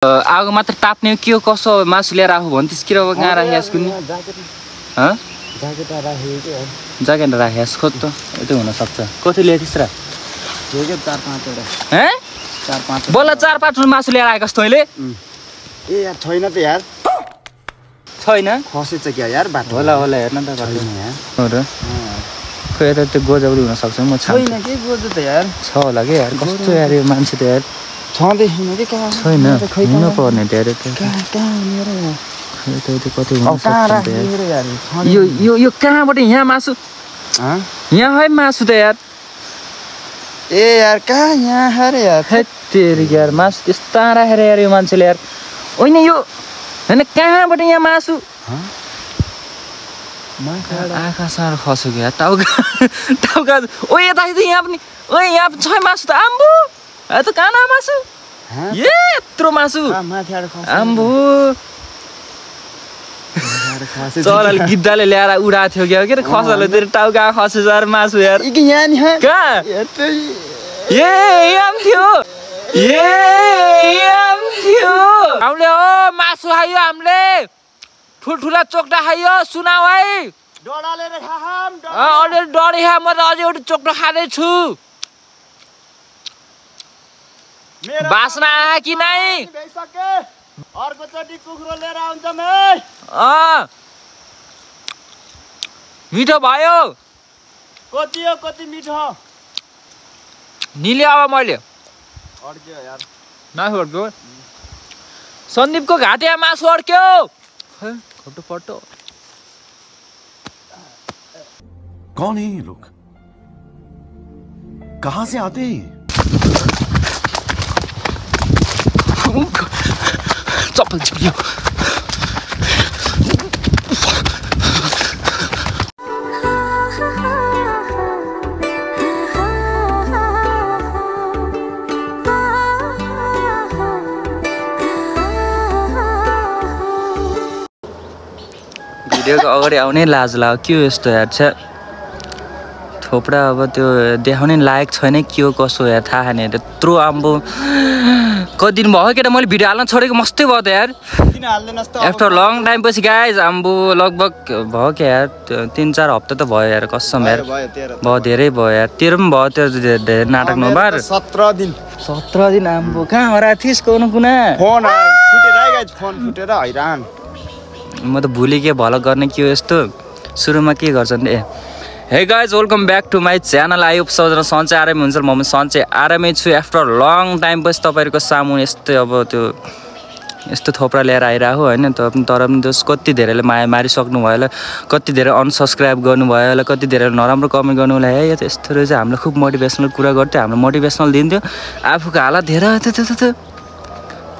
आगो मात्र ताप्ने के कसो मासु लिएर आफू भन्थिस् कि अब कहाँ राखेस् कुनै ज्याकेट राखेस् खोज त यतै हुनसक्छ कति ल्याइथिस् र 4-5 बोला 4-5 मासु लिएर आएकोस् तैँले ए यार छैन त यार छैन खसेछ क्या यार बाटो होला हेर्न त हो र खै यता त्यो गोजाउरी हुनसक्छ म छैन के गोजो त यार छ होला के यार कस्तो यार यो मान्छे त यार छँदैन के कहाँ छैन हुनु पर्ने त यार कति यो कहाँबाट यहाँ मासु यहाँ है मासु त यार ए यार कहाँ यहाँ अरे यार तेरि यार मासु त्यस्ता राखेर यार यो मान्छेले यार होइन यो होइन कहाँबाट यहाँ मासु आकाशमा खस्यो क्या टाउका ओ यता यहाँ पनि ओ यहाँ छ मासु त आम्बु त कहाँ न मासु ए यत्रो मासु आम्बु चलाले गिद्दाले ल्याएर उडाएको थियो क्या के अरे खसले तेरो टाउका खसेछ यार मासु यार कहाँ हामीले हो मासु खायो हामीले ठुल्ठुला चोक्टा खायो सुनाऊ है अलि डढी खा म त अझै एउटा चोक्टा खाँदैछु बास्ना आयो कि नै अर्कोचोटि कुखुरो लिएर आउँछ मिठो भयो कति मिठो निले अब मैले अड्क्यो यार नअड्क्यो सन्दीपको घाटिया मासु अड्क्यो फोटो फोटो कौन है ये लोग कहां से आते हैं चप्पल चिप्लियो भिडियोको अगाडि आउने लाज लाग्यो के हो यस्तो यार छ थोपडा अब त्यो देखाउने लायक छैन के हो कसो यार थाहा छैन यत्रो आम्बो कति दिन भयो केटा मैले भिडियो हाल्न छोडेको मस्तै भयो त यार आफ्टर लङ टाइम पछि गाइज आम्बो लगभग भयो क्या यार 3-4 हप्ता त भयो यार कसम यार भयो धेरै भयो यार तेरो पनि भयो त्यो धेरै नाटक नबार 17 दिन आम्बो कहाँ हराएको थिइस् कुना फोन फुटेर हैरान म त भुलेँ के भलो गर्ने के हो यस्तो सुरुमा के गर्छन् ए hey guys welcome back to my channel I hope सबजना सन्चै आरामै हुन्छ म पनि सन्चै आरामै छु आफ्टर लङ टाइम पछि तपाईँहरूको सामु यस्तै अब त्यो यस्तो थोप्रा लिएर आइरहेको होइन तर पनि त्यो कति धेरैले माया मारिसक्नु भयो होला कति धेरै अनसब्सक्राइब गर्नुभयो होला कति धेरै नराम्रो कमेन्ट गर्नु होला है त यस्तो रहेछ हामीलाई खुब मोटिभेसनल कुरा गर्थ्यो हामीलाई मोटिभेसनल दिन्थ्यो आफूको हालत धेरै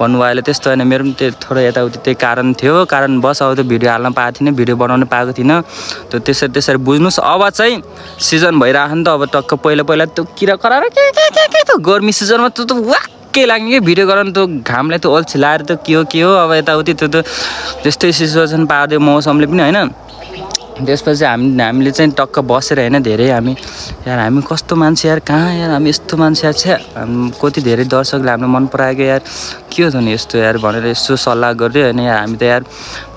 भन्नुभयो अहिले त्यस्तो होइन मेरो पनि त्यो थोरै यताउति त्यही कारण थियो कारण बस अब त्यो भिडियो हाल्न पाएको थिइनँ भिडियो बनाउनु पाएको थिइनँ त्यो त्यसरी बुझ्नुहोस् अब चाहिँ सिजन भइरहेको नि त अब टक्क पहिला त्यो किरा कराएर के गर्मी सिजनमा त्यो त वाक्कै लाग्ने कि भिडियो गराउनु त्यो घामलाई त्यो अल्छी लाएर त के हो अब यताउति त्यो त त्यस्तै सिचुएसन पारिदियो मौसमले पनि होइन त्यसपछि हामीले चाहिँ टक्क बसेर होइन धेरै हामी कस्तो मान्छे यार कहाँ यार हामी यस्तो मान्छे यार छ कति धेरै दर्शकले हामीलाई मन पराएको यार के हो त नि यस्तो यार भनेर यस्तो सल्लाह गर्यो होइन यार हामी त यार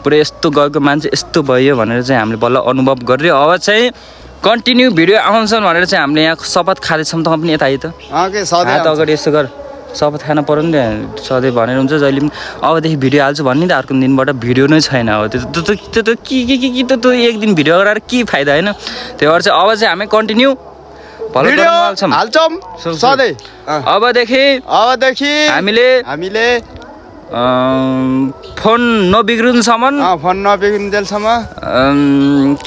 पुरै यस्तो गएको मान्छे यस्तो भयो भनेर चाहिँ हामीले बल्ल अनुभव गर्यो अब चाहिँ कन्टिन्यू भिडियो आउँछन् भनेर चाहिँ हामीले यहाँ शपथ खाँदैछौँ त पनि यता त अगाडि यस्तो गर शपथ खान पर्यो नि त सधैँ भनेर हुन्छ जहिले पनि अबदेखि भिडियो हाल्छु भन्ने त अर्को दिनबाट भिडियो नै छैन अब त्यो त के एक दिन भिडियो गराएर के फाइदा होइन त्यही भएर चाहिँ अब चाहिँ हामी कन्टिन्यू अबदेखि हामीले फोन नबिग्रुन्जेलसम्म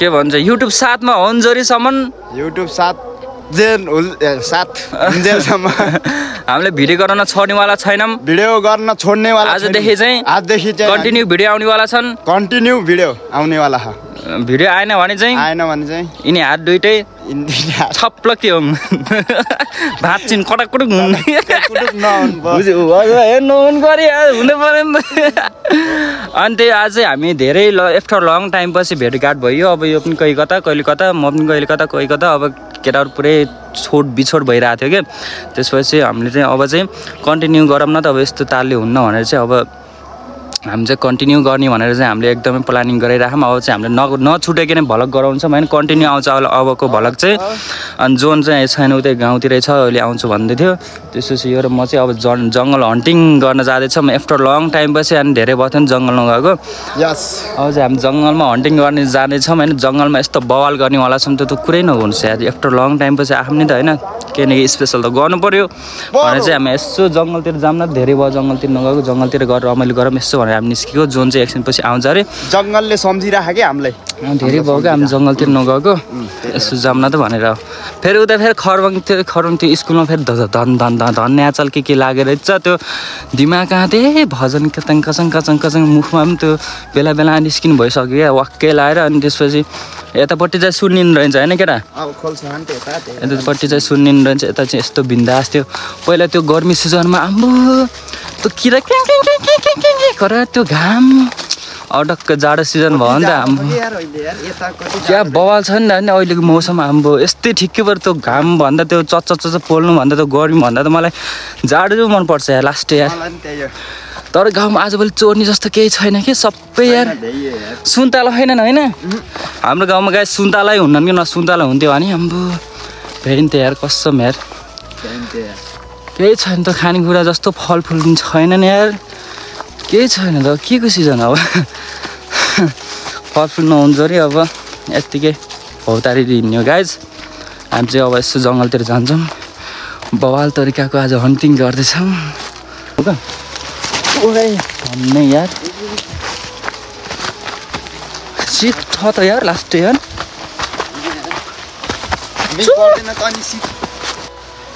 के भन्छ युट्युब साथमा होन्जरीसम्म हामीले भिडियो गर्न छोड्नेवाला छैनौँ आजदेखि चाहिँ कन्टिन्यू भिडियो आउनेवाला छन् भिडियो आएन भने चाहिँ आएन भने चाहिँ यिनी हात दुइटै छप्ल के हुन् भाँच्चिन् कटक हुन् नहुन् गरी हुनु पऱ्यो नि त अनि त्यही आज चाहिँ हामी धेरै आफ्टर लङ टाइम पछि भेटघाट भयो अब यो पनि कहीँ कता कहिले कता म पनि कहिले कता कोही कता अब केटाहरू पुरै छोड बिछोड भइरहेको थियो क्या त्यसपछि हामीले चाहिँ अब चाहिँ कन्टिन्यू गरौँ न त अब यस्तो तालले हुन्न भनेर चाहिँ अब हामी चाहिँ कन्टिन्यू गर्ने भनेर चाहिँ हामीले एकदमै प्लानिङ गरिराखौँ अब चाहिँ हामीले नछुटेकै नै भ्लग गराउँछौँ होइन कन्टिन्यू आउँछ अबको भ्लग चाहिँ अनि जोन चाहिँ छैन उतै गाउँतिरै छ अहिले आउँछु भन्दै थियो त्यसपछि यो र म चाहिँ अब जङ्गल हन्टिङ गर्न जाँदैछौँ आफ्टर लङ टाइम पछि अनि धेरै भयो थियो नि जङ्गल नगएको यस अब चाहिँ हामी जङ्गलमा हन्टिङ गर्ने जाँदैछौँ होइन जङ्गलमा यस्तो बवाल गर्नेवाला छौँ त्यो त कुरै नहुन्छ यार आफ्टर लङ टाइम पछि आफ्नो त होइन केही न केही स्पेसल त गर्नु पऱ्यो भनेर चाहिँ हामी यसो जङ्गलतिर जाऊँ न धेरै भयो जङ्गलतिर नगएको जङ्गलतिर गएर रमाइलो गरौँ यसो भनेर हामी निस्केको जोन चाहिँ एकछिन पछि आउँछ अरे जङ्गलले सम्झिराख्यो कि हामीलाई धेरै भयो क्या हामी जङ्गलतिर नगएको यसो जाऊँ न त भनेर फेरि उता फेरि खरबङ त्यो स्कुलमा फेरि धन्याचल के लागेर त्यो दिमाग कहाँ थिएँ भजन कचङ कचङ कचङ कचङ मुखमा पनि त्यो बेला बेला निस्किनु भइसक्यो क्या वाक्कै लाएर अनि त्यसपछि यतापट्टि चाहिँ सुनिनु रहन्छ होइन केटा यतापट्टि चाहिँ सुनिनु रहन्छ यता चाहिँ यस्तो बिन्दास थियो पहिला त्यो गर्मी सिजनमा आम्बो त्यो किरा गरेर त्यो घाम अडक्क जाडो सिजन भयो नि त क्या बवाल छ नि त होइन अहिलेको मौसम आम्बो यस्तै ठिकै पऱ्यो त्यो घाम भन्दा त्यो चच्च पोल्नु भन्दा त्यो गर्मी भन्दा त मलाई जाडो चाहिँ मनपर्छ यार लास्ट यार तर गाउँमा आजभोलि चोर्नी जस्तो केही छैन कि सबै यार सुन्तला छैनन् होइन हाम्रो गाउँमा गाई सुन्तलै हुन्नन् कि नसुन्तला हुन्थ्यो भने आम्बो फेरि त यार कसम यार केही छैन त खानेकुरा जस्तो फलफुल छैन नि यार केही छैन त के को सिजन अब फलफुल नहुन्छ अरे अब यत्तिकै भौतारी हिँड्यो गाइज हामी चाहिँ अब यसो जङ्गलतिर जान्छौँ बवाल तरिकाको आज हन्टिङ गर्दैछौँ भन्ने यार सिट छ त यार लास्ट यार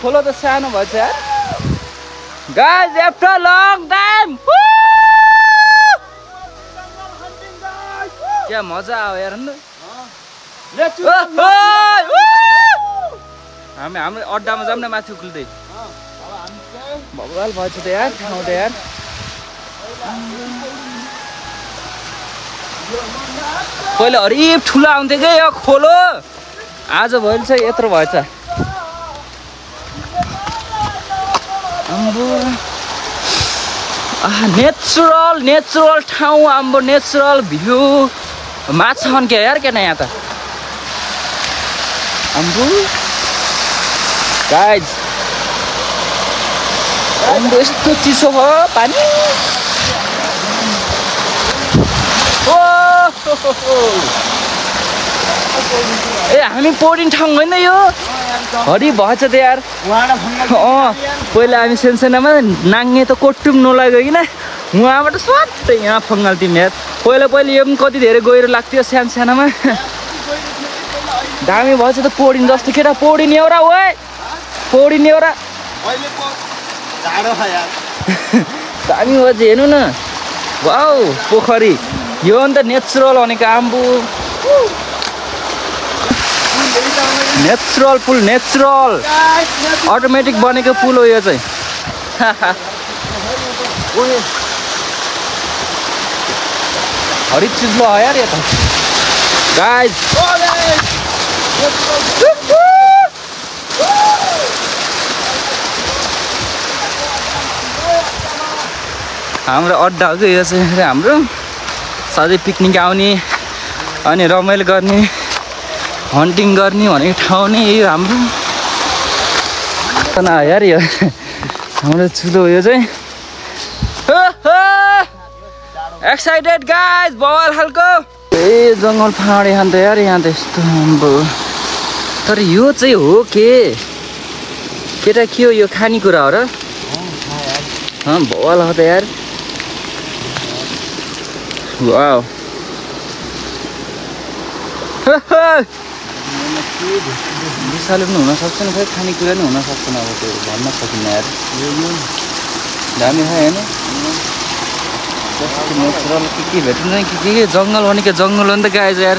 खोलो त सानो भएछ यार गाइज आफ्टर लङ टाइम क्या मजा आयो यार हामी हाम्रो अड्डामा जाऊँ न माथि खुल्दै भगवाल भएछ त यार ठाउँ त यार पहिला हरिब ठुलो आउँथ्यो क्या यो खोलो आज भइल चाहिँ यत्रो भएछ आम्बो नेचुरल ठाउँ आम्बो नेचुरल भ्यू माछा छन् क्या यार क्या यहाँ त आम्बो गाइज आम्बो यस्तो चिसो भयो पानी ए हामी पौडिने ठाउँ होइन यो हरि भएछ त यार पहिला हामी सानसानामा नाङ्गे त कोटुम नलाग्यो किन उहाँबाट स्वाट्टै यहाँ फङ्गाल्थ्यौँ यार पहिला यो पनि कति धेरै गहिरो लाग्थ्यो सानसानामा दामी भएछ त पौडिने जस्तो केटा पौडिने एउटा ओए पौडिने एउटा दामी भएछ हेर्नु न वाउ पोखरी यो अन्त नेचुरल भनेको आम्बु नेचुरल पुल नेचुरल अटोमेटिक बनेको पुल हो यो चाहिँ हरेक चिज लो यार यो त गाइज हाम्रो अड्डा हो कि यो चाहिँ हाम्रो सधैँ पिकनिक आउने अनि रमाइलो गर्ने हन्टिङ गर्ने भनेको ठाउँ नै यो हाम्रो यार यो हाम्रो चुलो यो चाहिँ एक्साइटेड गाइज बवाल खालको ए जङ्गल फाँडे खान्छ यार यहाँ त यस्तो राम्रो तर यो चाहिँ हो के केटा के हो यो खानेकुरा हो र बवाल हो त यार वाउ विशालु पनि हुनसक्छ नि फेरि खानेकुरा नि हुनसक्छ अब त्यो भन्न सकिन्न यार दामी छ होइन नेचुरल के भेटिन्छ के जङ्गल भनेको जङ्गल हो नि त गाइज यार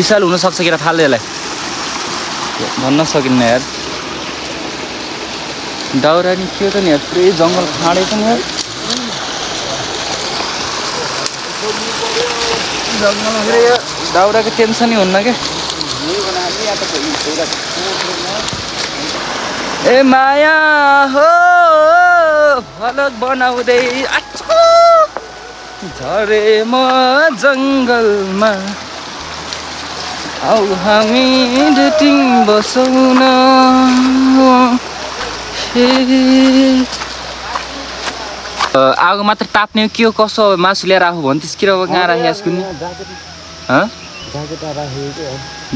विशाल हुनसक्छ कि फाल्दै यसलाई भन्न सकिन्न यार दाउरा नि के हो त नि यार पुरै जङ्गल फाँडेको नि यार दाउराको टेन्सनै हुन्न क्या ए माया हो फलक बनाउँदै झरे म जङ्गलमा आऊ हामी डेटिङ बसौँ आगो मात्र ताप्ने के हो कसो मासु लिएर आफू भन्थिस् कि अब कहाँ राखेस् कुनै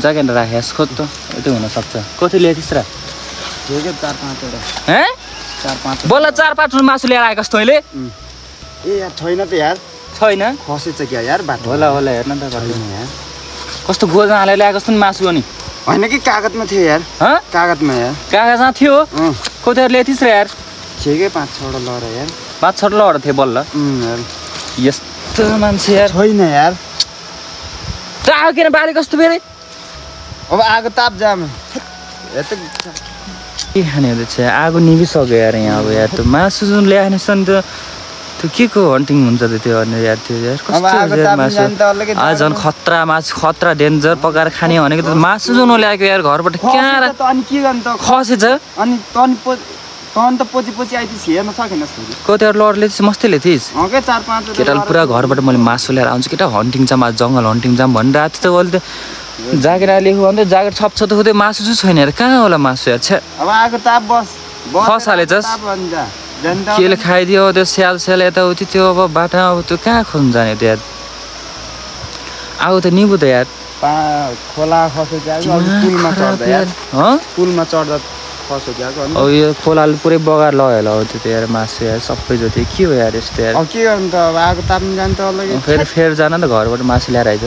ज्याकेट राखेस् खोज त यतै हुनसक्छ कति ल्याएथिस् र 4-5 बल्ल 4-5 मासु लिएर आएकोस् तैँले ए यार छैन त यार छैन खसेछ क्या यार बाटो होला हेर्न त यार कस्तो गोजा हालेर ल्याएकोस् त नि मासु अनि होइन कि कागजमा थियो यार कागजमा यार कागजमा थियो कतिहरू ल्याएथिस् र यार ठिकै 5-6वटा लहरा यार 5-6 लहरा थियो बल्ल यस्तो मान्छे यार छैन यार आगो किन बाले कस्तो फेरि अब आगो ताप जाम के खाने हुँदैछ आगो निभिसक्यो यार यहाँ अब यार त्यो मासु जुन ल्याएन नि त त्यो के को हन्टिङ हुन्छ त त्यो अनि यार त्यो यार कस्तो मासु आज झन् खतरा मासु खतरा डेन्जर पकाएर खाने भनेको त मासु जुन ल्याएको यार घरबाट कहाँ अनि के गर्नु त खसेछ अनि तन त पछि आइदिस् हेर्न सकेनस् कतिवटा लडले चाहिँ मस्तैले थिइस् ओके 4-5 केटाले पुरा घरबाट मैले मासु ल्याएर आउँछु केटा हन्टिङ जाम जङ्गल हन्टिङ जाम भनिरहेको थियो त अहिले त जाकेर लेखु भन्दै जाकेट छप्छ त खोज्दै मासु चाहिँ छैन यार कहाँ होला मासु यार छ्या अब आगो ताप बस खसालेछस् केले खाइदियो त्यो स्याल यताउति त्यो अब बाटोमा अब त्यो कहाँ खोज्नु जाने त्यो यार आगो त निभो त यार खोला खस्यो पुलमा चढ्दा यार पुलमा चढ्दा खस्यो अब यो खोलाले पुरै बगाएर लग्यो होला हो त्यो त यार मासु यार सबै जति के हो यार यस्तो यार के गर्नु त अब आगो ताप्नु जानु त अलग्गै फेरि जान त घरबाट मासु ल्याएर आइज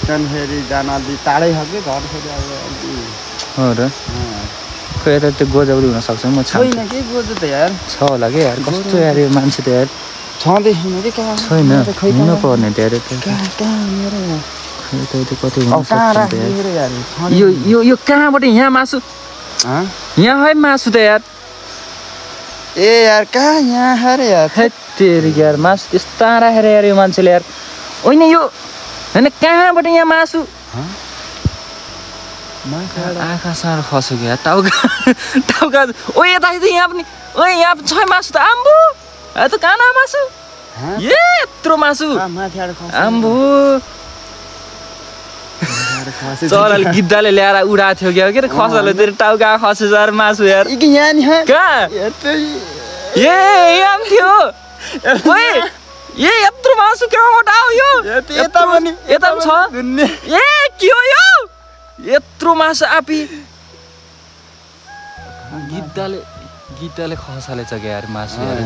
फेरि जान अलि टाढै छ कि घर फेरि हो र खोइ यता त्यो गोजाउरी हुनसक्छ म छैन के गोजो त यार छ होला कि यार कस्तो यार यो मान्छे त यार छँदै छैन कि कहाँ छैन हुनुपर्ने त यार कति यो कहाँबाट यहाँ मासु यहाँ है मासु त यार ए यार कहाँ यहाँ अरे यार तेरि यार मासु त्यस्ता राखेर यार यो मान्छेले यार होइन यो होइन कहाँबाट यहाँ मासु आँखा साह्रो खस्यो क्या टाउका ओ यता यहाँ पनि ओ यहाँ पनि छ मासु त आम्बु त कहाँ मासु यत्रो मासु आम्बु चराले गिद्दाले ल्याएर उडाएको थियो क्या के खसाले तेरो टाउका खसेछ यार मासु यार कहाँ यहाँ थियो यत्रो मासु कहाँबाट आयो यता पनि छ ए के हो यो यत्रो मासु आपी गिद्दाले खसालेछ क्या यार मासु यार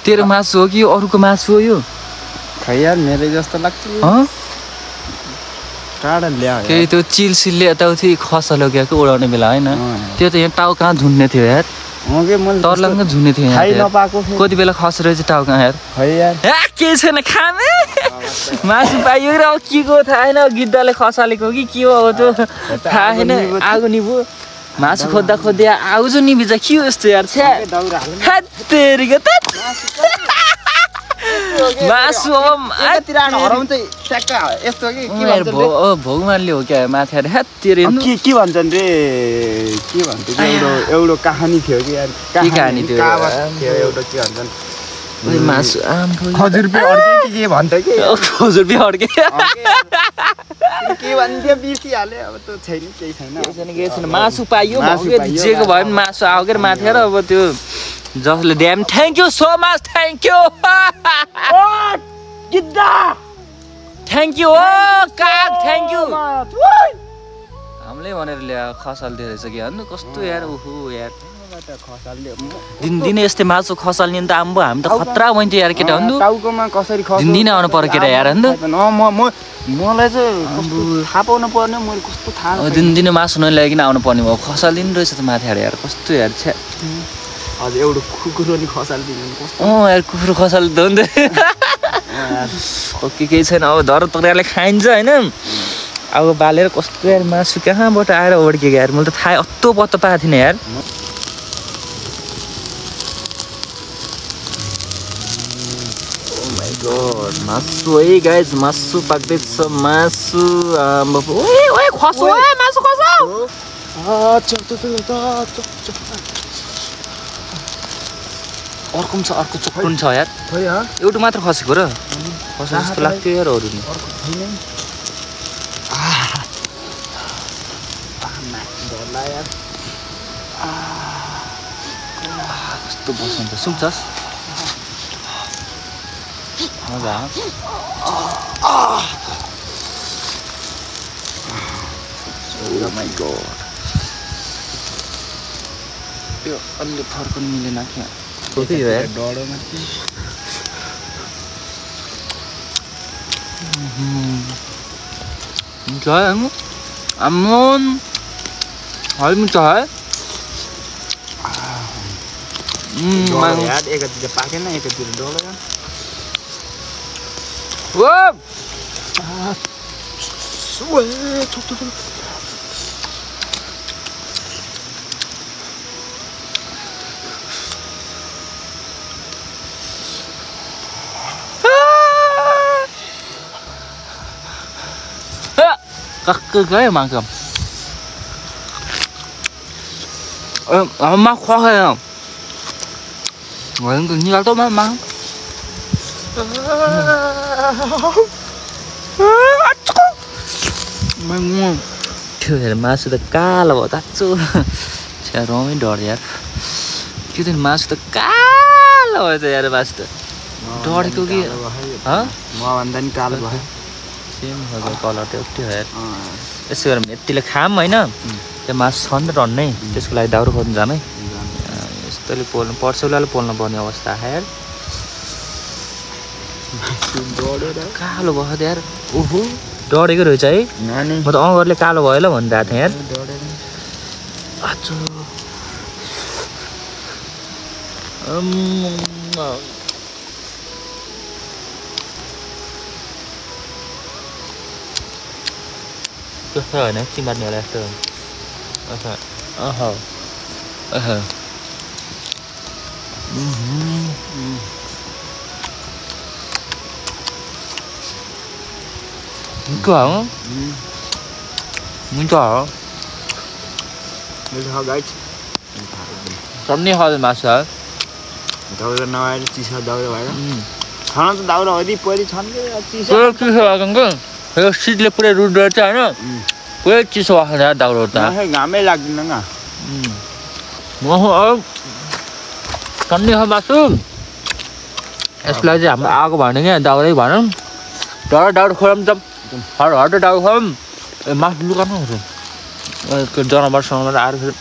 तेरो मासु हो कि अरूको मासु हो यो खै यार मेरो जस्तो लाग्छ टाढा ल्यायो केही त्यो चिलसिलले यताउति खसाल्यो क्या उडाउने बेला होइन त्यो त यहाँ टाउ कहाँ झुन्ने थियो यार तर्लङ्ग झुन्ने थियो कति बेला खसेर चाहिँ टाउ कहाँ यार केही छैन खाने मासु पाइयो र के को थाहा छैन गिद्दाले खसालेको कि के हो त्यो थाहा छैन आगो निभो मासु खोज्दा आगो चाहिँ निभिन्छ के हो यस्तो यार मासु भगवानले हो क्या माथि के भन्छन् रे के भन्छ एउटा कहानी थियो कि यार कहानी थियो एउटा के भन्छन् मासु खजुर पे अड्के के भन्छ कि खजुर पे अड्के के भन्थ्यो बिर्सिहाल्यो अब त्यो छैन केही छैन मासु पाइयो जेको भयो भने मासु आयो के माथि र अब त्यो जसले ड्याम thank you so much thank you thank you काग थ्याङ्क यू हामीले भनेर ल्या खसाल्दो रहेछ कि अन्त कस्तो यार ओहो यार दिनदिनै यस्तै मासु खसाल्ने त आम्बो हामी त खतरा भइन्थ्यो यार केटा अन्त टाउकोमा कसरी दिनदिनै आउनु पर्यो केटा यार अन्त मलाई चाहिँ थाहा पाउनु पर्ने मैले कस्तो थाहा दिनदिनै मासु नल्याइकन आउनु पर्ने भयो खसालिदिनु रहेछ त माथि यार कस्तो यार छ्या हजुर एउटा कुकुर नि खसालिदिनु यार कुकुर खसाल्दो नि त ओके केही छैन अब धर तरिकाले खाइन्छ होइन अब बालेर कस्तो यार मासु कहाँबाट आएर ओड्केको यार मैले त थाहा अत्तो पत्तो पाएको थिइनँ यार गॉड मासु है गाइस मासु पाक्दैछ मासु ओए खस ओए मासु खस अर्को छ अर्को चोक्टुन छ यार एउटा मात्र खसेको र खस जस्तो लाग्थ्यो यार अरू नि कस्तो बस्नु त सुक्छस् मजा Oh my god यो अलि फर्कन मिलेन क्या त्यही हो यार डढोमा क्या अमन हाल मिठो है यार एकातिर पाकेन एकातिर डढो वो các cái mà cầm mắc khó hay không người như là tốt mà mang त्यो मासु त कालो भयो दाजु रमै डर यार त्यो त मासु त कालो भयो त यार मासु त डढेको कि मभन्दा नि कालो भयो सेम खालको कलर त एउटै हो यार यसो गरेर यतिले खाम होइन त्यो मासु छ नि त टन्नै त्यसको लागि दाउरो खोज्नु जाम है यस्तोले पोल्नु पर्सौलाले पोल्नु पर्ने अवस्था आयो यार कालो भयो त यार ओहो डढेको रहेछ है म त अँगरले कालो भयो ल भनिरहेको थिएँ यार त्यस्तो होइन चिमार्ने होला यस्तो Mico hả? Mico hả? Mico guys. Trống hơi mà sợ. Dauro नआएर चिसो दाउरो भएर खाना त दाउरो हो दि पहिले छन् के चिसो पुरै चिसो भएको यो सिटले पुरै रुड रहेछ हैन पुरै चिसो भएको छ दाउरो त घामै लाग्दैन न म हो ठन्डी हो मासु यसलाई चाहिँ हाम्रो आगो भन्ने के दाउरै भनौँ दाउरो खोलम त हट दाउरो खोलम मासु लुकाउनु हुन्छ जनावरसँग आएर फेरि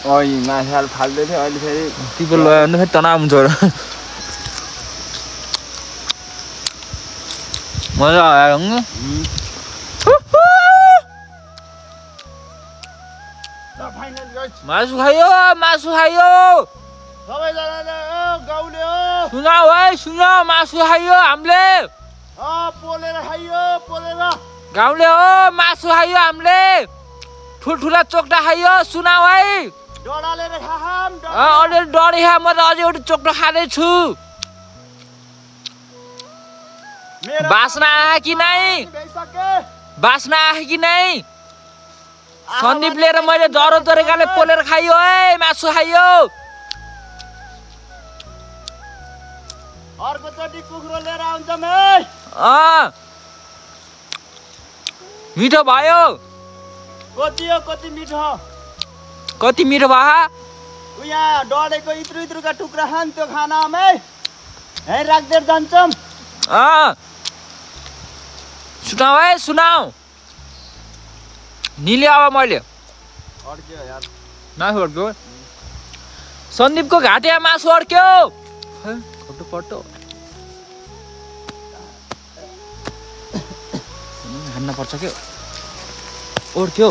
ओइ माछाले फाल्दै थियो अहिले फेरि टिपो लगायो भने फेरि तनाव हुन्छ र मजा आयो मासु खायो सबैजनाले गाउँले हो सुन है सुन मासु खायो हामीले पोलेर खायो पोलेर गाउँले हो मासु खायो हामीले ठुल्ठुला चोक्टा खायो सुनाऊ है डडालेर खाम अलि डढी खा म त अझै एउटा चोक्टा खाँदैछु बास्ना आयो कि नै बास्ना आयो कि नै सन्दीपले र मैले जरो तरिकाले पोलेर खायो है मासु खायो अर्कोचोटि कुखुरो लिएर आउँछ है मिठो भयो कति मिठो कति मिठो भयो यहाँ डढेको इत्रु टुक्रा खान त्यो खानामै है राख्दै जान्छौँ सुनाऊ है सुनाऊ निले अब मैले अड्क्यो यार मासु अड्क्यो सन्दीपको घाटिया मासु अड्क्यो पट्टो हान्न पर्छ के ओड्क्यो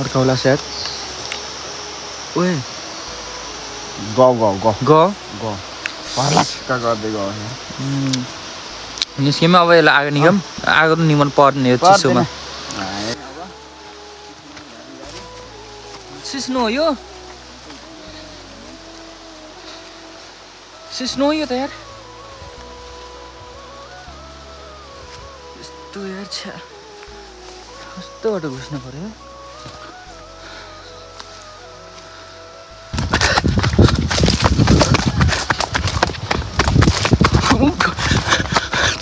अड्काउला सायद ओए ग ग ग ग ग भर्लक्क गर्दै गयो निस्केमा अब यसलाई आगो निगम आगो निमन पर्ने हो चिसोमा सिस्नो हो यो सिस्नो हो यो त यार यस्तो यार छ्या कस्तो बाटो घुस्नु पर्यो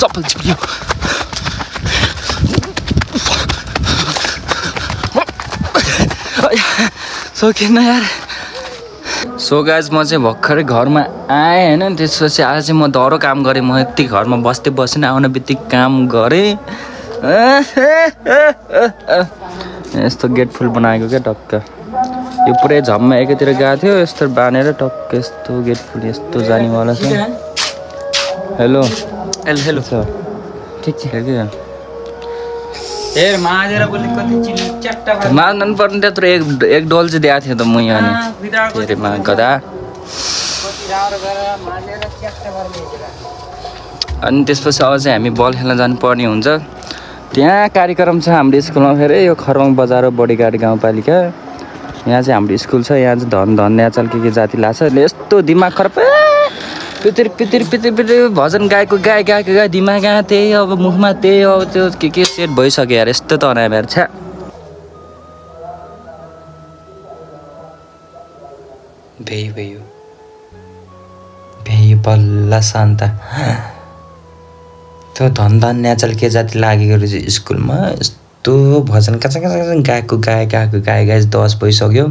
चप्पल चिप्लियो सकिएन यार सो गाइज म चाहिँ भर्खरै घरमा आएँ होइन त्यसपछि आज चाहिँ म दह्रो काम गरेँ म यति घरमा बसेन आउने बित्तिकै काम गरेँ यस्तो गेट फुल बनाएको क्या टक्क यो पुरै झम्मा एकातिर गएको थियो यस्तो बाँधेर टक्क यस्तो गेट फुल यस्तो जानेवाला छ हेलो हेलो हेलो छ ठिक छ क्या माग्नु पर्ने त्यत्रो एक डोल चाहिँ दिएको थियो त म यहाँ के अरे गदा अनि त्यसपछि अब चाहिँ हामी बल खेल्न जानुपर्ने हुन्छ त्यहाँ कार्यक्रम छ हाम्रो स्कुलमा फेरि यो खरवाङ बजार बडीघाट गाउँपालिका यहाँ चाहिँ हाम्रो स्कुल छ यहाँ चाहिँ धन न्याचल के जाति लाग्छ यस्तो दिमाग खराब पितिर पितिर पितिर पितिर भजन गाएको गाए दिमाग गएको त्यही अब मुखमा त्यही अब त्यो के सेट भइसक्यो यार यस्तो त अनायो यार छ्या भ्याइ बल्ल शान्त त्यो धन न्याचल के जाति लागेको रहेछ स्कुलमा यस्तो भजन कचा गाएको गाए 10 भइसक्यो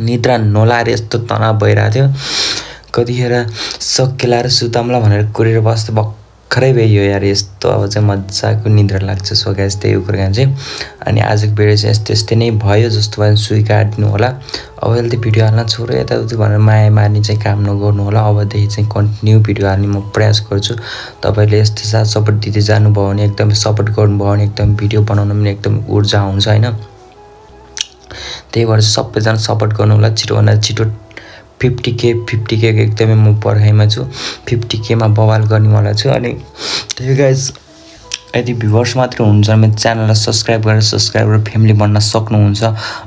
निद्रा नलाएर यस्तो तनाव भइरहेको थियो कतिखेर सकेलाएर सुताम्ला भनेर कुरेर बस्दा भर्खरै भ्याइयो यार यस्तो अब चाहिँ मजाको निद्रा लाग्छ सो गाइस त्यही कुराकानी चाहिँ अनि आजको भिडियो चाहिँ यस्तै नै भयो जस्तो भयो सुई काट्नु होला अब अहिले भिडियो हाल्न छोरो यताउति भनेर माया मार्ने चाहिँ काम नगर्नु होला अबदेखि चाहिँ कन्टिन्यू भिडियो हाल्ने म प्रयास गर्छु तपाईँले यस्तो साथ सपोर्ट दिँदै जानुभयो भने एकदम सपोर्ट गर्नुभयो भने एकदम भिडियो बनाउन पनि एकदम ऊर्जा हुन्छ होइन त्यही भएर सबैजना सपोर्ट गर्नु होला छिटोभन्दा छिटो 50K एकदमै म पर्खाइमा छु 50K मा बवाल गर्नेवाला छु अनि त्यही गाइज यदि भ्युवर्स मात्र हुनुहुन्छ भने च्यानललाई सब्स्क्राइब गरेर फ्यामिली बन्न सक्नुहुन्छ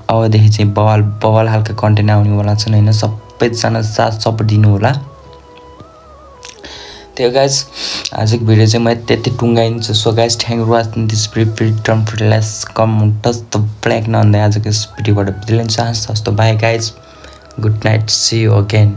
अबदेखि चाहिँ बवाल हालका कन्टेन्ट आउनेवाला छन् होइन सबैजना साथ सपोर्ट दिनु होला त्यही गाइज आजको भिडियो चाहिँ म त्यति टुङ्गाइन्छु so guys thank you watching this return let's come touch the black नन्दै आजको यस भिडियोबाट बिदा लिन चाहन्छु जस्तो bye guys Good night. See you again.